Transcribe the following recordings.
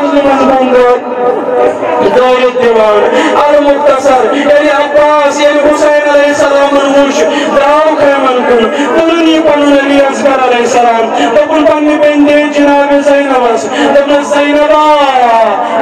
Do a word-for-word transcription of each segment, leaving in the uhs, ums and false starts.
مظلومن بۄن دٲرِتھ دِوان۔ المختصر، ییٚلہِ عباس، ییٚلہِ حسین علیہ السلامن وُچھ، درٛاو خیمن کُن، تُلُن یہِ پنُن علی اصغر علیہ السلام، دوٚپُن پننہِ بیٚنہِ دِ جناب زینبس، دوٚپنس، "زینبا،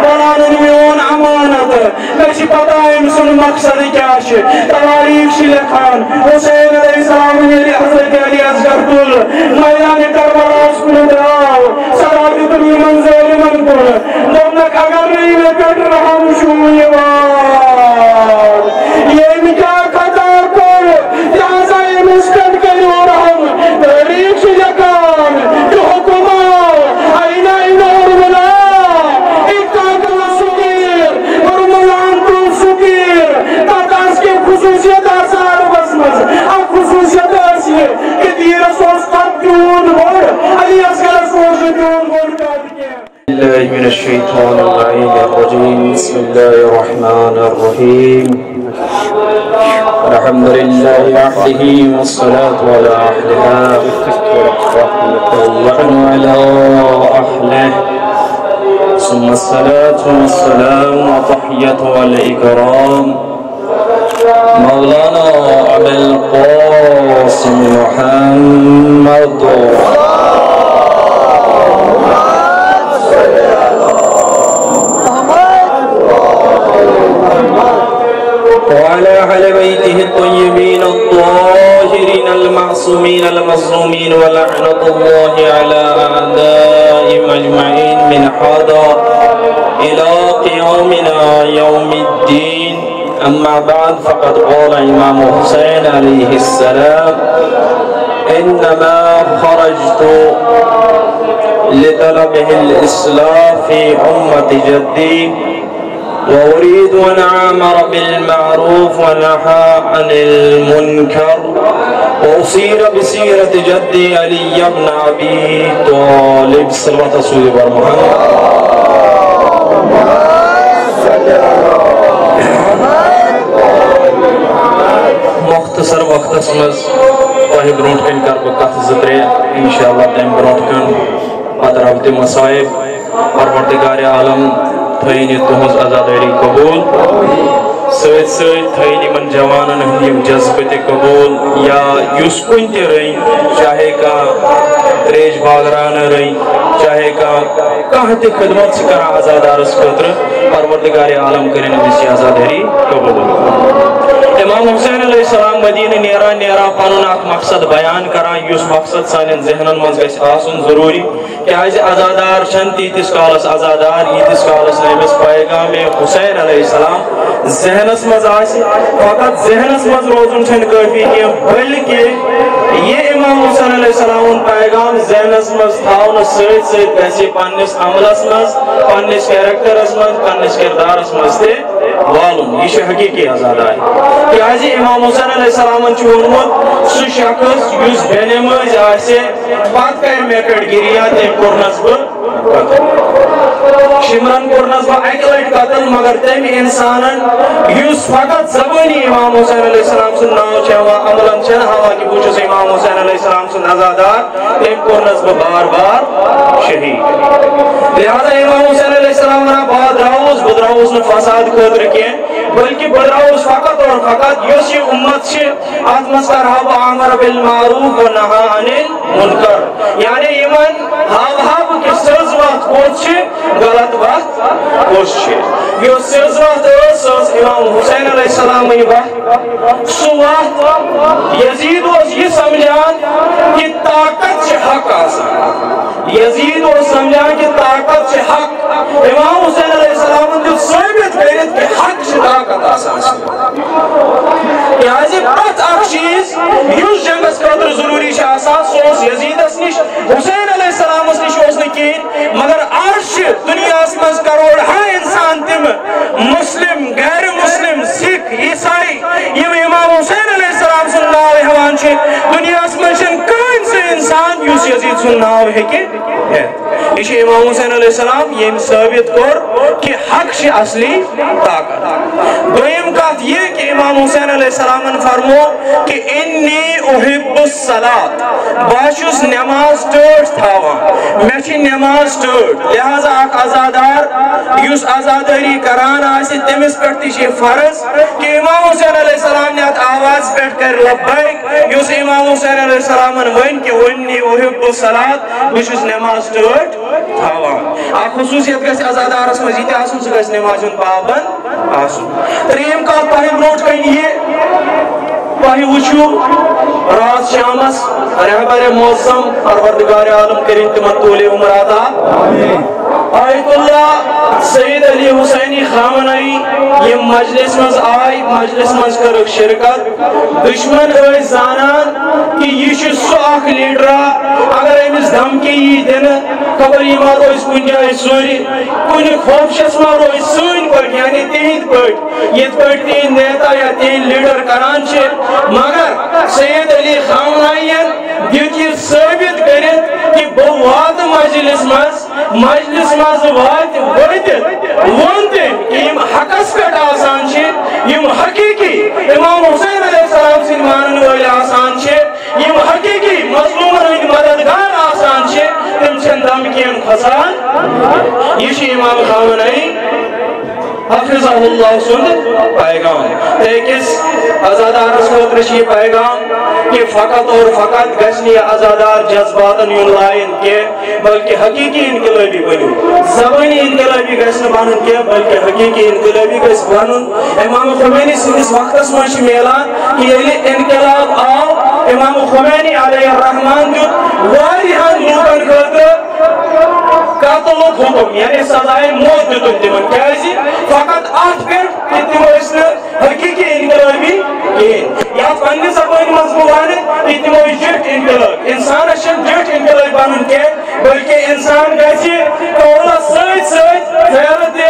بہٕ انُن میون امانت، مےٚ چھِ پتہ أمۍ سُنٛد مقصد کیٛاہ چھِ۔" تواریخ چھِ لیکھان، حسین علیہ السلام ییٚلہِ حضرت علی اصغر تُل، میدان کربلاہس کُن درٛاو، صدا دیُتُن یِمن ظٲلمن کُن، دوٚپنکھ، "اگر نہٕ یہِ مےٚ پٮ۪ٹھ رحم چھُ یِوان، ییٚمۍ کیٛاہ خطا کوٚر، لہذا أمِس پٮ۪ٹھ کٔرِو رحم۔" تٲریخ چھِ لیکھان، یہِ حُکم آو، اَینہ اِنہ اُرمُلا، اِکا تُل سُہ تیٖر، اُرمُلان تُل سُہ تیٖر، تَتھ آسہٕ کینٛہہ خصوٗصیت آسان عربس منٛز۔ اَکھ خصوٗصیت ٲس یہِ کہِ تیٖرس اوس قد تیوٗت بوٚڑ، علی اصغرس اوس نہٕ تیوٗت بوٚڑ قد کینٛہہ۔ بالله من الشيطان اللعين الرجيم. بسم الله الرحمن الرحيم. الحمد لله وحده والصلاة على أهلها وعلى أهله. ثم الصلاة والسلام والتحية والإكرام مولانا أبي القاسم محمد وعلى أهل بيته الطيبين الطاهرين المعصومين المظلومين، ولعنة الله على أعدائهم أجمعين من هذا إلى قيامنا يوم الدين. أما بعد، فقد قال إمام حسين عليه السلام: "إنما خرجت لطلب الإصلاح في أمة جدي، وأريد أن أعمر بالمعروف وأنهى عن المنكر، وأسير بسيرة جدي علي بن أبي طالب." صلوات رسول محمد۔ مختصر وقتس منٛز تۄہہِ برونٛٹھ کنہِ کرٕ بہٕ کتھ زٕ ترٛےٚ، انشاءاللہ تمہِ برونٛٹھ کُن پتہٕ رب دِ مصائب۔ پروردگار عالم تھٲیِن یہِ تُہٕنٛز عزادٲری قبوٗل، سۭتۍ سۭتۍ تھٲیِن یِمن جوانن ہٕنٛدۍ یِم جذبہٕ تہِ قبوٗل، یا یُس کُنہِ تہِ رٔنگۍ، چاہے کانٛہہ تریش باگرانہٕ رٔنگۍ، چاہے کانٛہہ کانٛہہ تہِ خدمت چھِ کران عزادارس خٲطرٕ، پروردگار عالم کٔرِن أمِس یہِ عزادٲری قبول۔ امام حسین علیہ السلام مدینہ نیران نیران پنُن اکھ مقصد بیان کران، یُس مقصد سانٮ۪ن ذہنن منٛز گژھِ آسُن ضروٗری، کیازِ عزادار چھنہٕ تیٖتِس کالس عزادار، ییٖتِس کالس نہٕ أمِس پیغام حسین علیہ السلام ذہنس منٛز آسہِ۔ فقط ذہنس منٛز روزُن چھنہٕ کٲفی کینٛہہ، بلکہِ یہِ امام حسین علیہ السلام ہُنٛد پیغام ذہنس منٛز تھاونہٕ سۭتۍ سۭتۍ گژھِ پننِس عملس منٛز، پننِس کیریکٹرس منٛز، پننِس کردارس منٛز تہِ والُن۔ یہِ چھُ حقیٖقی عزادار۔ کیازِ امام حسین علیہ السلامن چھُ ووٚنمُت، سُہ شخص یُس بے نمٲز آسہِ، پتہٕ کرِ مےٚ پٮ۪ٹھ گِریہ، تٔمۍ کوٚرنس بہٕ قتل۔ شمرن کوٚرنس بہٕ اکہِ لٹہِ قتل، مگر تٔمۍ انسانن یُس فقط زبٲنی امام حسین علیہ السلام سُنٛد ناو چھُ ہٮ۪وان، عملن چھُنہٕ ہاوان کہِ بہٕ چھُس امام حسین علیہ السلام سُنٛد عزادار، تٔمۍ کوٚرنس بہٕ بار بار شہید۔ لہذا امام حسین علیہ السلام ونان، بہٕ درٛاوُس، بہٕ درٛاوُس نہٕ فساد خٲطرٕ کینٛہہ، بلکہ بہٕ درٛاوُس فقط اور فقط یۄس یہِ اُمت چھِ، اتھ منٛز کرٕ ہا بہٕ امر بالمعروف و نہی عن المنکر، یعنی یِمن ہاوٕ ہا بہٕ کہِ سٕز وتھ کوٚت چھِ، غلط وتھ کۄس چھِ۔ یۄس سٕز وتھ ٲس، سۄ ٲس امام حسین علیہ السلامٕنۍ وتھ۔ سُہ وتھ، یزید اوس یہِ سمجھان کہِ طاقت چھِ حق آسان۔ یزید اوس سمجھان کہِ طاقت چھِ حق۔ امام حسین علیہ السلامن دیُت ثٲبت کٔرِتھ کہِ حق چھِ طاقت آسان۔ کیازِ پرٛٮ۪تھ اکھ چیٖز یُس جنگس خٲطرٕ ضروٗری چھُ آسان، سُہ اوس یزیدس نِش، حسین علیہ السلامس نِش اوس نہٕ کِہیٖنۍ۔ مگر آز چھِ دُنیاہس منٛز کروڑ ہا انسان تِم، مسلم، غیر مسلم، سکھ، عیسائی، یِم امام حسین علیہ السلام سُنٛد ناو ہٮ۪وان چھِ۔ دُنیاہس منٛز چھِنہٕ کٕہٕنۍ سُہ انسان یُس یزید سُنٛد ناو ہیٚکہِ ہٮ۪تھ۔ یہِ چھُ امام حسین علیہ السلام، ییٚمۍ ثٲبت کوٚر کہِ حق چھِ اصلی طاقت۔ دوٚیِم کتھ یہِ کہِ امام حسین علیہ السلامن فرمو کہِ انی احب الصلاۃ، بہٕ حظ چھُس نماز ٹٲٹھ تھاوان، مےٚ چھِ نماز ٹٲٹھ۔ لہذا اکھ عزادار یُس عزادٲری کران آسہِ، تٔمِس پٮ۪ٹھ تہِ چھِ فرض کہِ امام حسین علیہ السلام نہِ اتھ آواز پٮ۪ٹھ کرِ لبیک، یُس امام حسین علیہ السلامن ؤنۍ کہِ انی احب الصلاۃ، بہٕ چھُس نماز ٹٲٹھ تھاوان۔ اکھ خصوٗصیت گژھِ عزادارس منٛز یہِ تہِ آسُن، سُہ گژھِ نمازِ ہُنٛد پابند آسُن۔ ترٛیٚیِم کتھ تۄہہِ برونٛٹھ کنہِ یہِ، تۄہہِ وٕچھِو راتھ شامس رہبر معظم پروردگار عالم کٔرِن تِمن طولِ عمر عطا۔ آیت اللہ سید علی حسینی خامنائی یِم مجلس منٛز آے، مجلس منٛز کٔرٕکھ شرکت۔ دشمن ٲسۍ زانان کہِ یہِ چھُ سُہ اکھ لیڈرا، اگر أمِس دھمکی یی دِنہٕ، خبر یہِ ما روزِ کُنہِ جایہِ ژوٗرِ، کُنہِ خوفشس ما روزِ سٲنۍ پٲٹھۍ، یعنی تِہنٛدۍ پٲٹھۍ، یِتھ پٲٹھۍ تِہنٛدۍ نیتا یا تِہنٛدۍ لیڈر کران چھِ۔ مگر سید علی خامنائین دیُت یہِ ثٲبت کٔرِتھ کہِ بہٕ واتہٕ مجلس منٛز، مجلس منٛز واتہِ وٲتِتھ ووٚن تٔمۍ کہِ یِم حقس پٮ۪ٹھ آسان چھِ، یِم حقیٖقی امام حسین علیہ السلام سٕنٛدۍ مانن وٲلۍ آسان چھِ، یِم حقیٖقی مظلومن ہٕنٛدۍ مددگار آسان چھِ، تِم چھِنہٕ دھمکین کھسان۔ یہِ چھُ امام خامنائی حفظہ اللہ سُنٛد پیغام۔ تہٕ أکِس عزادارس خٲطرٕ چھُ یہِ پیغام کہِ فقط اور فقط گژھِ نہٕ یہِ عزادار جذباتن یُن لایُن کینٛہہ، بلکہ حقیقی انقلابی بنو۔ زبانی انقلابی گژھِ نہٕ بنُن کینٛہہ، بلکہ حقیقی انقلابی گژھِ بنُن۔ امام خمینی سٕنٛدِس وقتس منٛز چھُ میلان کہِ ییٚلہِ انقلاب آو، امام خمینی علیہ الرحمان دیُت واریاہن لوٗکن خٲطرٕ قتلُک حکم، یعنی سزائے موت دیُتُن تِمن۔ کیازِ؟ فقط اتھ پٮ۪ٹھ کہِ تِم ٲسۍ نہٕ حقیقی انقلابی کِہیٖنۍ۔ یتھ پننہِ زبٲنۍ منٛز بہٕ ونہٕ کہِ تِم ٲسۍ جیٹھۍ انقلاب۔ انسانس چھنہٕ جیٹھۍ انقلاب بنُن کینٛہہ، بلکہ انسان گژھِ قولس سۭتۍ سۭتۍ فعل تہِ،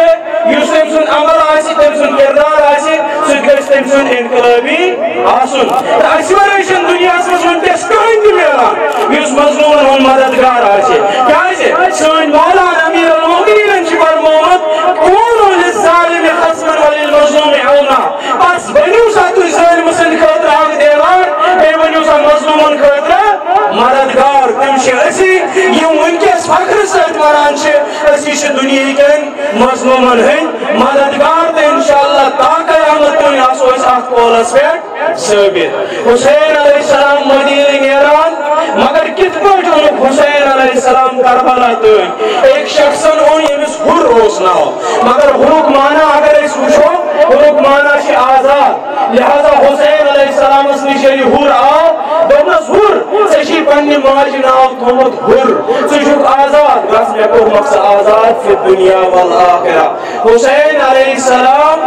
یُس تٔمۍ سُنٛد عمل آسہِ، تٔمۍ سُنٛد کردار آسہِ، سُہ تہِ گژھِ تٔمۍ سُنٛد انقلابی آسُن۔ تہٕ اسہِ ورٲے چھنہٕ دُنیاہس منٛز وٕنکیٚس کٕہٕنۍ تہِ میلان یُس مظلومن ہُنٛد مددگار آسہِ۔ کیازِ؟ سٲنۍ مولانا امیر المومنینن چھُ فرمومُت، کونوا للظالم خصما وللمظلوم عونا۔ بس بٔنِو سا تُہۍ ظٲلمہٕ سٕنٛدِ خٲطرٕ اکھ دیوار، بیٚیہِ بٔنِو سا مظلوٗمن خٲطرٕ مددگار۔ تِم چھِ أسی، یِم وٕنکیٚس فخرٕ سۭتۍ وَنان چھِ، أسی چھِ دُنیہٕکٮ۪ن مظلوٗمن ہٕنٛدۍ مددگار۔ تہٕ انشاءاللہ تا قیامت تام آسو أسۍ اَتھ قولس پٮ۪ٹھ ثٲبت۔ حسین علیہ السلام مدیٖنہٕ نیران، مگر کِتھ پٲٹھۍ اوٚنُکھ حسین علیہ السلام کربلا تام؟ أکۍ شخصن اوٚن، ییٚمِس حُر اوس ناو، مگر حُرُک معنی اگر أسۍ وٕچھو، حُرُک معنی چھِ آزاد۔ لہذا حسین علیہ السلامس نِش ییٚلہِ حُر آو، دوٚپنس، "حُر، ژےٚ چھُے پننہِ ماجہِ ناو تھوٚومُت حُر، ژٕ چھُکھ آزاد، گژھ، مےٚ کوٚرمکھ ژٕ آزاد فی دنیا والآخرہ۔" حسین علیہ السلام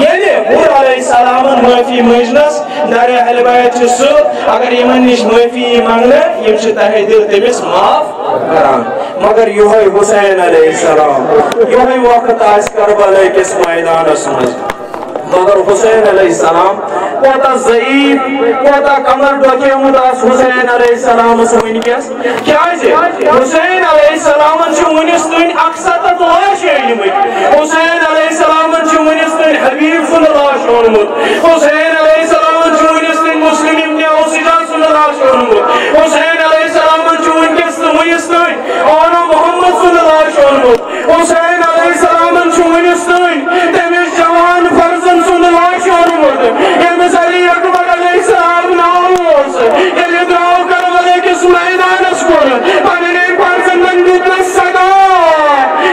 ییٚلہِ حُر علیہ السلامن معٲفی مٔنجنس، درِ اہل بیت چھُ سُہ، اگر یِمن نِش معٲفی یی منگنہٕ، یِم چھِ تہہ دِل تٔمِس معاف کران۔ مگر یِہوٚے حسین علیہ السلام، یِہوٚے وقت آسہِ کربلا کِس میدانس منٛز۔ مگر حسین علیہ السلام کوتاہ ضعیف، کوتاہ کمر ڈۄکیومُت آسہِ حسین علیہ السلامس وٕنکیٚس۔ کیازِ؟ حسین علیہ السلامن چھِ وُنِس تام اکھ ستتھ لاش أنمٕتۍ۔ حسین علیہ السلامن چھِ وُنِس تام حبیب سُنٛد لاش اوٚنمُت۔ حسین علیہ السلامن چھِ وُنِس تام مسلم ابن اوسجا سُنٛد لاش اوٚنمُت۔ حسین علیہ السلامن چھِ وُنکیٚس تہٕ وُنِس تام آنا محمد سُنٛد لاش اوٚنمُت۔ حسین علیہ السلامن چھُ وُنِس تام تٔمِس جوان فرزند سُنٛد لاش اوٚنمُت، ییٚمِس علی اکبر علیہ السلام ناو اوس۔ ییٚلہِ درٛاو کربلا کِس میدانس کُن، پننٮ۪ن فرزندن دیُتنس صدا،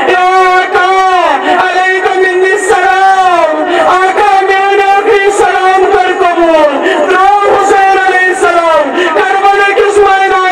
"یا آقا، علیک منی السلام، آقا، میون ٲخری سلام کر قبول۔" درٛاو حسین علیہ السلام کربلا کِس میدانس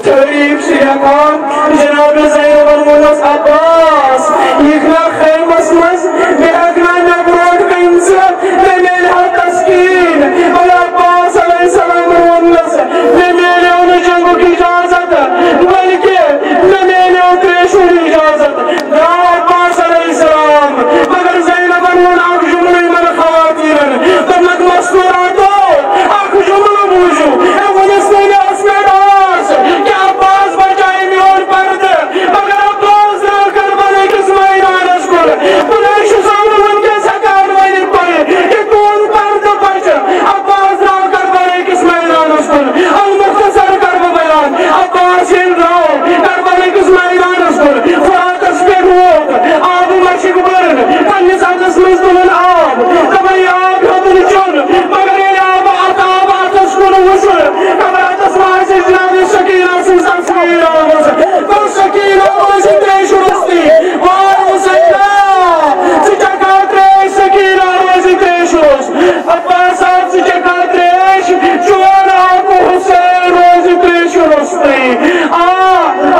تٲریٖخ چھِ لیکھان، جناب زینبن ووٚنُس، عباس، یِکھ نا خیمس منٛز، مےٚ ہٮ۪کھ نا مےٚ برونٛٹھ کَنہِ ژٕ، مےٚ میلہِ ہا تسکیٖن۔ مگر عباس علیہ السلام ووٚننس، مےٚ میلیو نہٕ جنگُک اجازت، بلکہِ مےٚ میلیو تریشہِ ہُنٛد اجازت۔ درٛاو عباس علیہ السلام، مگر زینبن ووٚن اکھ جملہٕ یِمن خواتیٖنن، دوٚپنکھ، مستوراتو، اکھ جملہٕ بوٗزِو، ہے، وُنِس نہٕ مےٚ ٲس مےٚ ڈاس کہِ عباس بچایہِ میون پردٕ، مگر عباس درٛاو کربلہٕ کِس مٲدانس کُن۔ خۄداے چھُ زانان وُنکیٚس ہٮ۪کان ؤنِتھ تۄہہِ کہِ تُہُنٛد پردٕ بچہِ۔ عباس درٛاو کربلہٕ کِس مٲدانس کُن۔ المختصر کرٕ بہٕ بیان، عباس ییٚلہِ درٛاو کربلہٕ کِس مٲدانس کُن، فراتس پٮ۪ٹھ ووت، آبہٕ مشک بٔرٕن، پننِس اتھس منٛز تُلُن آب، دپان، یہِ آب ہیوٚتُن چیوٚن۔ مگر ییٚلہِ آب اتھ آب اتھس کُن وُچھُن، خبر اتھس ما آسہِ جناب سکینہ سٕنٛز تصویر آمٕژ۔ دوٚپ، سکینہ روزِ تریشہِ روٚستُے۔ وار حسینا، ژٕ چکھا تریش؟ سکینہ روزِ تریشہِ روٚس۔ عباس صاحب، ژٕ چکھا تریش؟ چون آقا حسین روزِ تریشہِ روٚستُے۔ آ،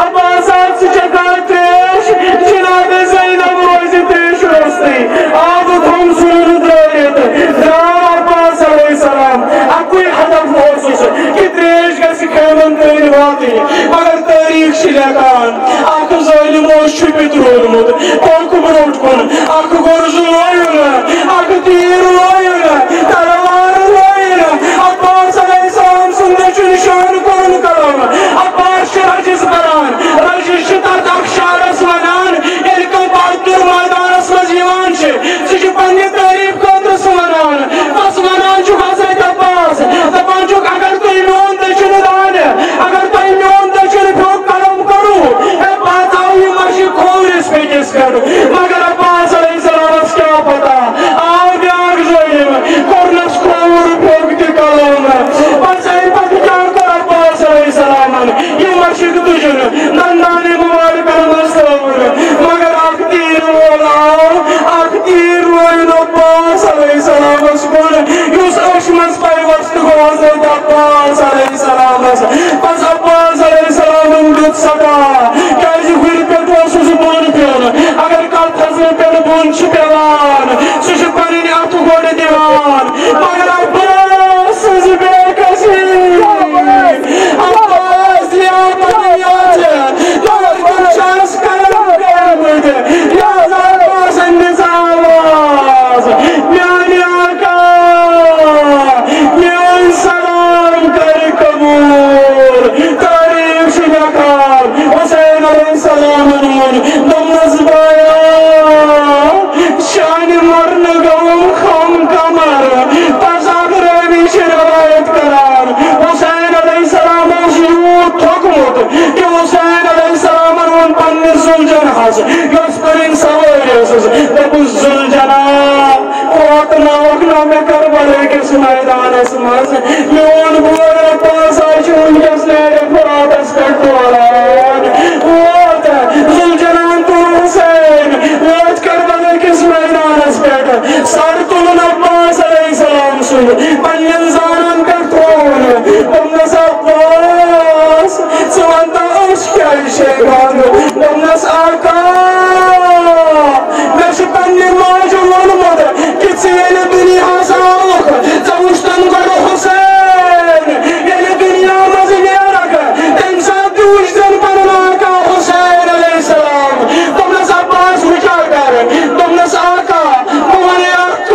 عباس صاحب، ژٕ چکھا تریش؟ جناب زینب روزِ تریشہِ روٚستُے۔ آبہٕ تھوٚم سُہ ترٲوِتھ، درٛاو عباس علیہ السلام۔ اَکُے ہدف اوسُس کہِ تریش گژھِ خیمن تام واتٕنۍ۔ مگر تٲریٖخ چھِ لیکھان، اکھ ظٲلِم اوس چھُپِتھ روٗدمُت، پوٚک برونٛٹھ کُن، اکھ گۄرزٕ لویُن، اکھ تیٖر لویُن، تلوار لویُن۔ عباس علیہ السلام سُنٛد دٔچھُن شان کوٚرُن قلم۔ عباس چھُ رجز پران، رجز چھِ تتھ اکھ شعرس ونان، ییٚلہِ کانٛہہ بہادُر مٲدانس منٛز یِوان چھِ، سُہ چھُ پننہِ تعریٖف خٲطرٕ سُہ ونان۔ بس ونان چھُکھ حضرت عباس، دپان چھُکھ، اگر تُہۍ میون دٔچھُن دانہِ، اگر تۄہہِ میون دٔچھُن پھیوٚک قلم کوٚروٕ، ہے، بہٕ ہاوٕ یہِ مشک کھوورِس پھیٚکِس پٮ۪ٹھ۔ مگر عباس علیہ السلامس کیٛاہ پتہ، آو بیٛاکھ ظٲلِم، کوٚرنس کھووُر پھیوٚک تہِ قلم۔ بس اَمہِ پتہٕ کیٛاہ کوٚر عباس علیہ السلامن؟ یہِ مشک تُجُن، دندانہِ مبارکن منٛز تھٲوٕن، مگر اکھ تیٖر وول آو، اکھ تیٖر لویُن عباس علیہ السلامس کُن، یُس أچھ منٛز پیوست گوٚو حضرت عباس علیہ السلامس۔ پس عباس علیہ السلامن دیُت صدا، کیازِ ہُرِ پٮ۪ٹھ اوسُس بۄن پیوٚن۔ اگر کتھ ہضمہٕ پٮ۪ٹھ بۄن چھِ پیوان، سُہ چھُ پنٕنۍ اتھٕ گۄڈٕ دِوان۔ مگر عباس سٕنٛز بے کسی، عباس یا پنٕنۍ یاد، مگر تِم چھِ اَسہِ قلم کٔرمٕتۍ۔ لہذا عباسن دِژ آواز، میانہِ آقا، میون سلام کر قبول۔ تٲریٖخ چھِ لیکھان، حسین علیہ السلامن ووٚن، دوٚپنس، بایا، چانہِ مرنہٕ گوٚوُم خم قمر۔ تازٕ اکھ رٲوی چھِ روایت کران، حسین علیہ السلام اوس یوٗت تھوٚکمُت کہِ حسین علیہ السلامن ووٚن پننِس زُلجناہس، یۄس پنٕنۍ سوٲرۍ ٲسٕس، دوٚپُس، زُلجنا، واتناوکھ نا مےٚ کربلہٕ کِس مٲدانس منٛز؟ میون بوے عباس ہا چھُ وٕنکیٚس نارِ فراتس پٮ۪ٹھ دوران۔ ووت زُلجناہن تُل حسین، ووت کربلہٕ کِس مٲدانس پٮ۪ٹھ۔ سر تُلُن عباس علیہ السلام سُنٛد، پننٮ۪ن زانن پٮ۪ٹھ تھوٚوُن۔ دوٚپنس، عباس، ژٕ وَن تہٕ أسۍ کیٛازِ چھِ گنٛگ؟ دوٚپنَس، آقا، مےٚ چھُ پننہِ ماجہِ ووٚنمُت کہِ ژٕ ییٚلہِ دُنیاہَس آوُکھ، ژےٚ وُچھتَن گۄڈٕ حسین۔ ییٚلہِ دُنیا منٛز نیرَکھ، تَمہِ ساتہٕ تہِ وُچھتَن پنُن آقا حسین علیہ السلام۔ دوٚپنَس، عباس، وۄنۍ کیٛاہ کَرٕ؟ دوٚپنَس، آقا، بہٕ وَنَے اَکھ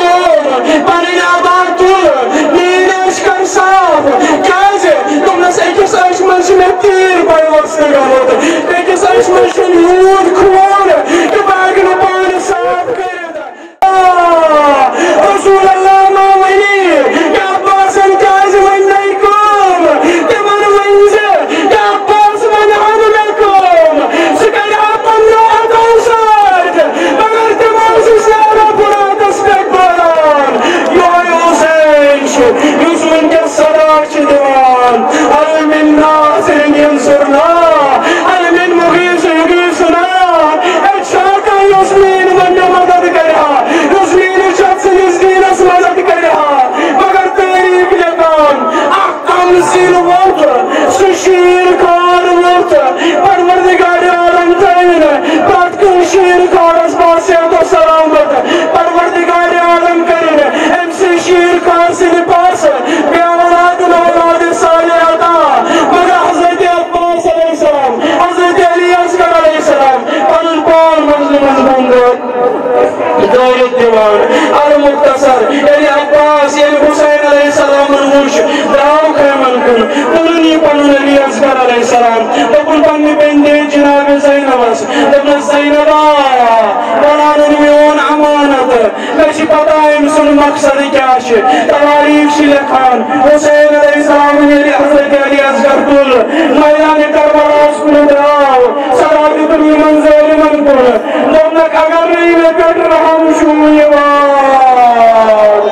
أمۍ سُنٛد مقصد کیٛاہ چھُ؟ تواریخ چھِ لیکھان، حسین علیہ السلام ییٚلہِ حضرت علی اصغر تُل، میدان کربلاہس کُن درٛاو، صدا دیُتُن یِمن ظٲلمن کُن، دوٚپنکھ، اگر نہٕ مےٚ پٮ۪ٹھ رحم چھُ یِوان،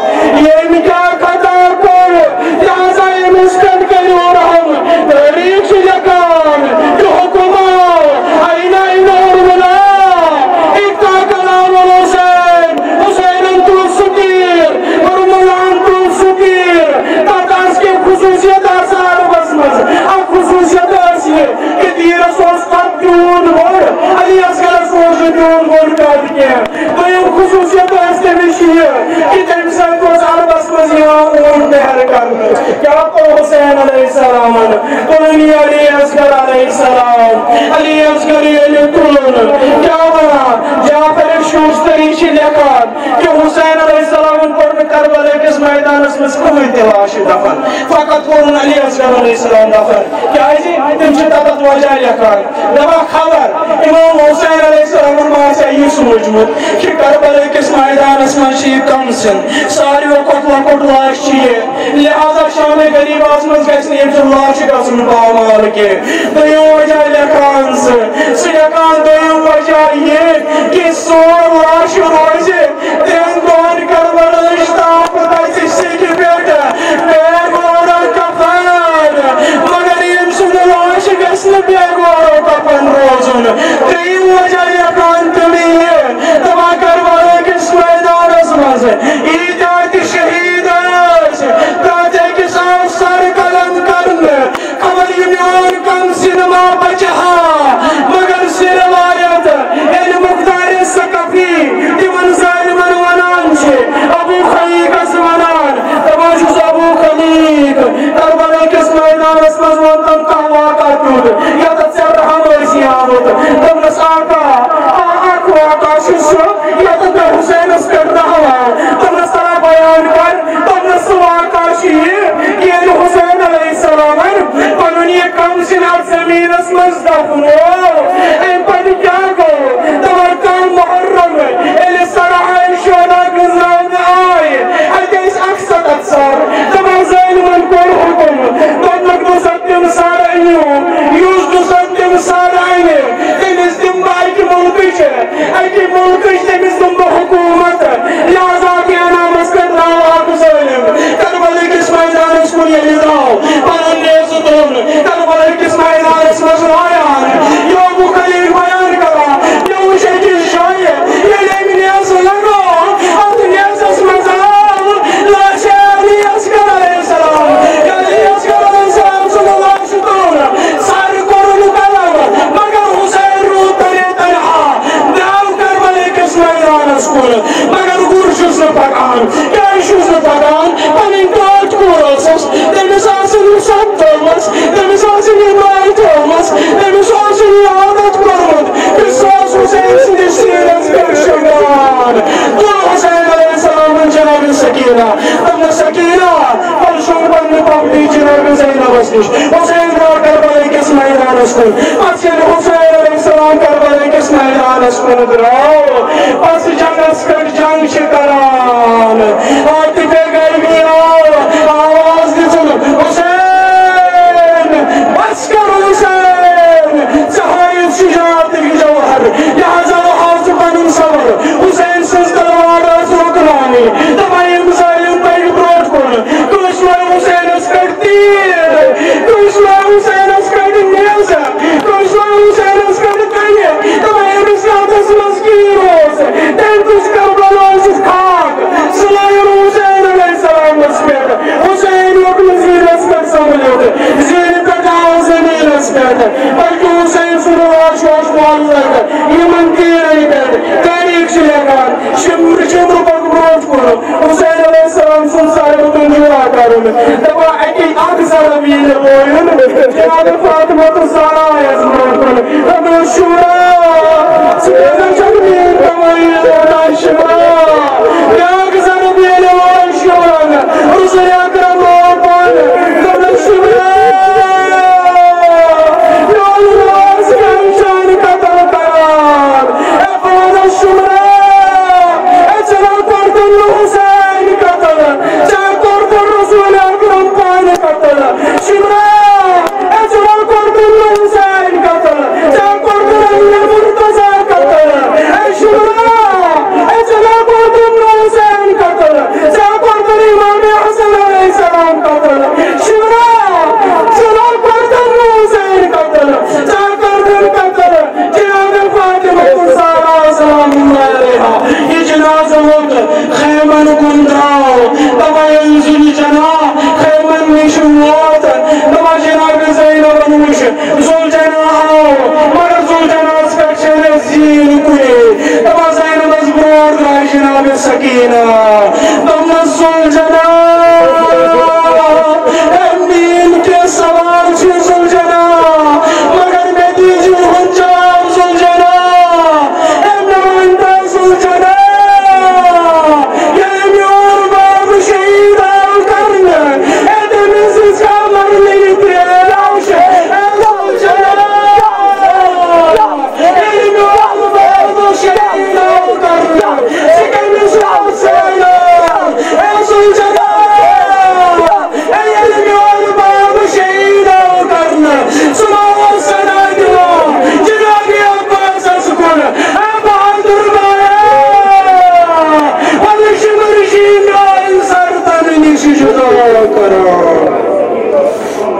ییٚمۍ کیٛاہ خطا کوٚر، لہذا أمِس پٮ۪ٹھ کٔرِو رحم۔ تٲریٖخ چھِ لیکھان کہِ حُکُم آو، أین أین ورملا، اِکتا کلام الحسین، حسینن تُل سُہ تیٖر، ورملاہن تُل سُہ تیٖر۔ تَتھ آسہٕ کینٛہہ خصوٗصیت آسان عربس منٛز۔ اکھ خصوٗصیت ٲس یہِ کہِ تیٖرس اوس تھپھ تیوٗت بوٚڑ، علی اصغرس اوس نہٕ تیوٗت بوٚڑ قد کینٛہہ۔ دوٚیِم خصوٗصیت ٲس تٔمِس یہِ کہِ تَمہِ سۭتۍ اوس عربس منٛز یِوان اوٗنٹ پہرٕ کرنہٕ۔ کیٛاہ کوٚر حسین علیہ السلامن؟ تُلُن یہِ علی اصغر علیہ السلام۔ علی اصغر ییٚلہِ تُلُن، کیٛاہ وَنان؟ جعفر شوستری چھِ لیکھان کہِ حسین علیہ السلامن کوٚر نہٕ کربلا کِس میدانس منٛز کٕہٕنۍ تہِ لاش دفن، فقط کوٚرُن علی اصغر علیہ السلام دفن۔ کیٛازِ؟ تِم چھِ تَتھ وجہ لیکھان۔ دپان خبر امام حسین علیہ السلامن ما آسہِ ہا یہِ سوٗنٛچمُت کہِ کربلا کِس میدانس منٛز چھِ یہِ کم سِن، ساروِیو کھۄتہٕ لۄکُٹ لاش چھِ یہِ، لہذا شام غریباہس منٛز گژھِ نہٕ ییٚمہِ سُنٛد لاش گژھُن پامال کینٛہہ۔ دوٚیِم وجہ لیکھان سُہ، سُہ لیکھان دوٚیِم وجہ یہِ کہِ سون لاش روزِ ترٛٮ۪ن دۄہن کربلہٕچ تاپھ تتہِ سیٚکہِ پٮ۪ٹھ، بے گورو کفن۔ مگر ییٚمۍ سُنٛد لاش گژھِ نہٕ بے گورو کفن روزُن۔ ترٛیٚیِم وجہ لیکھان تِم یہِ، دپان کربلا کِس میدانس منٛز ییٖتیٛاہ تہِ شہیٖد ٲسۍ، پرٛٮ۪تھ أکِس آو سر قلم کرنہٕ۔ خبر یہِ میون کم سِن ما بچہِ ہا، مگر سُہ روایت ییٚلہِ مختار ثقفی تِمن ظٲلمن ونان چھِ، ابو خلیقس ونان، دپان چھُس، ابو خلیق، کربلا کِس میدانس منٛز ووٚن تٔمۍ کانٛہہ واقعہ تیُتھ، یتھ ژےٚ رحم ٲسی آمُت؟ دوٚپنس، آقا، آ، اکھ واقعہ چھُ سُہ، یتھ مےٚ حسینس پٮ۪ٹھ رحم آو۔ دوٚپنس، ترا بیان کر۔ دوٚپنس، سُہ واقعہ چھُ یہِ، ییٚلہِ حسین علیہ السلامن پنُن یہِ کم سِن اتھ زمینس منٛز دفنوو، امہِ پتہٕ کیٛاہ گوٚو؟ دپان، کاہ محرم، ییٚلہِ سرحال شہدا گنٛزراونہٕ آے، اتہِ ٲسۍ اکھ ستتھ سر۔ دپان، ظٲلمن کوٚر حُکم، دوٚپنکھ، دوٚپُکھ، تِم سر أنِو، یُس دوٚپُکھ تِم سر اَنہِ، تٔمِس دِمہٕ بہٕ اَکہِ مُلکٕچ، اَکہِ مُلکٕچ تٔمِس دِمہٕ بہٕ حکوٗمت۔ لہذا اَتھ انعامس پٮ۪ٹھ درٛاو اکھ ظٲلِم۔ کربلہٕ کِس مٲدانس کُن ییٚلہِ درٛاو، پنُن نیزٕ تُل، کربلہٕ کِس مٲدانس منٛز لایان، یہِ ابو خلیل بیان کران، مےٚ وُچھ أکِس جایہِ، ییٚلہِ أمۍ نیزٕ لگوو، اَتھ نیزس منٛز آو لاشہِ علی اصغر علیہ السلام۔ علی اصغر علیہ السلام سُنٛد لاش تُل، سر کوٚرُن قلم، مگر حسین روٗد تنے تنہا، درٛاو کربلہٕ کِس مٲدانس کُن، مگر گُر چھُس نہٕ پکان۔ کیٛازِ چھُس نہٕ پکان؟ پنٕنۍ ٹٲٹھۍ کوٗر ٲسٕس، تٔمِس آسن نہٕ سۄ تھٲومٕژ، تٔمِس آسن یہِ ماے تھٲومٕژ، تٔمِس اوسُن یہِ عادت کوٚرمُت کہِ سُہ اوس حسین سٕنٛدِس سیٖنس پٮ۪ٹھ شۄنٛگان۔ تُل حسین علیہ السلامن جناب سکینہ، دوٚپنس، سکینہ، پتہٕ شۄنٛگ پننہِ پۄپھتٕرِ جناب زینبس نِش۔ حسین درٛاو کربلہٕ کِس مٲدانس کُن۔ پتہٕ ییٚلہِ حسین علیہ السلام کربلہٕ کِس مٲدانس کُن درٛاو، پتہٕ جنگس پٮ۪ٹھ جنگ چھِ کران۔ عاطفِ گرمی آو، آواز دِژٕن، حسین! بس کر حسین! ژےٚ ہٲیِتھ شجاعتٕکۍ جوہر۔ لہذا ہاو ژٕ پنُن صبر۔ حسین سٕنٛز تلوار ٲس رُکناونٕے۔ دپان، یِم ظٲلِم پٔکۍ برٛونٛٹھ کُن۔ کٲنٛسہِ لوگ حسینس پٮ۪ٹھ تیٖر، کٲنٛسہِ لوگ حسینس پٮ۪ٹھ نیزٕ، کٲنٛسہِ لوگ حسینس پٮ۪ٹھ کنہِ۔ دپان، ییٚمِس یادس منٛز کِہیٖنۍ اوس، تٔمۍ تُج کربلاہٕچ خاک، سُہ لٲیِن حسین علیہ السلامس پٮ۪ٹھ۔ حسین ہیوٚک نہٕ زیٖنس پٮ۪ٹھ سنبھلِتھ، زیٖنہِ پٮ۪ٹھ آو زٔمیٖنس پٮ۪ٹھ، بلکہِ حسین سُنٛد لاش اوس معلق یِمن تیٖرن پٮ۪ٹھ۔ تٲریٖخ چھِ لیکھان، شِمرٕ، شِمرٕ پتہٕ برٛونٛٹھ کُن حسین علیہ السلام سُنٛد سر ہیوٚتُن جُدا کرُن۔ دپان، اَکی اکھ ضرب ییٚلہِ بویُن، جناب فاطمہ تہٕ زہرا آیس برٛونٛٹھ کُن۔ دپان، شُمرا، ژٕ کیٛازِ چھَکھ میٛٲنۍ تبٲہی ژھانٛڈان، شُمرا؟ بیٛاکھ ضرب ییٚلہِ وویُن شُمرن، حضور اکرم آو پانہٕ۔ دپان، شُمرا، میون ماز کیٛازِ چھُ قتل کران؟ اے پانس شُمرا، اے ژےٚ نا کوٚرتُن نہٕ حسین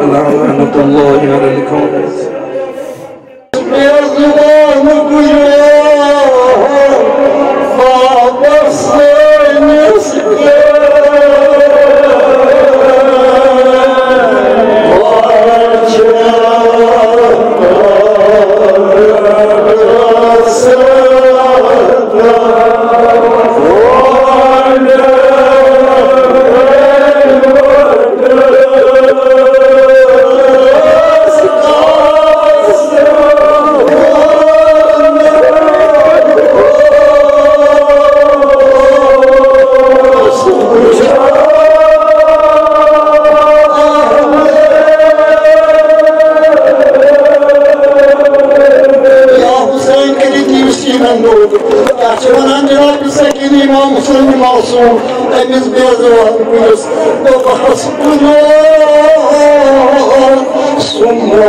لعنة الله على الكافرين. یا حسین کٔرِتھ یِیِو سیٖنَن دود۔ تَتھ چھِ وَنان جناب سکیٖن امام حسین معصوم، أمِس بے زُبان کُلِس دوٚپہَس کُنہِ سُمبُل۔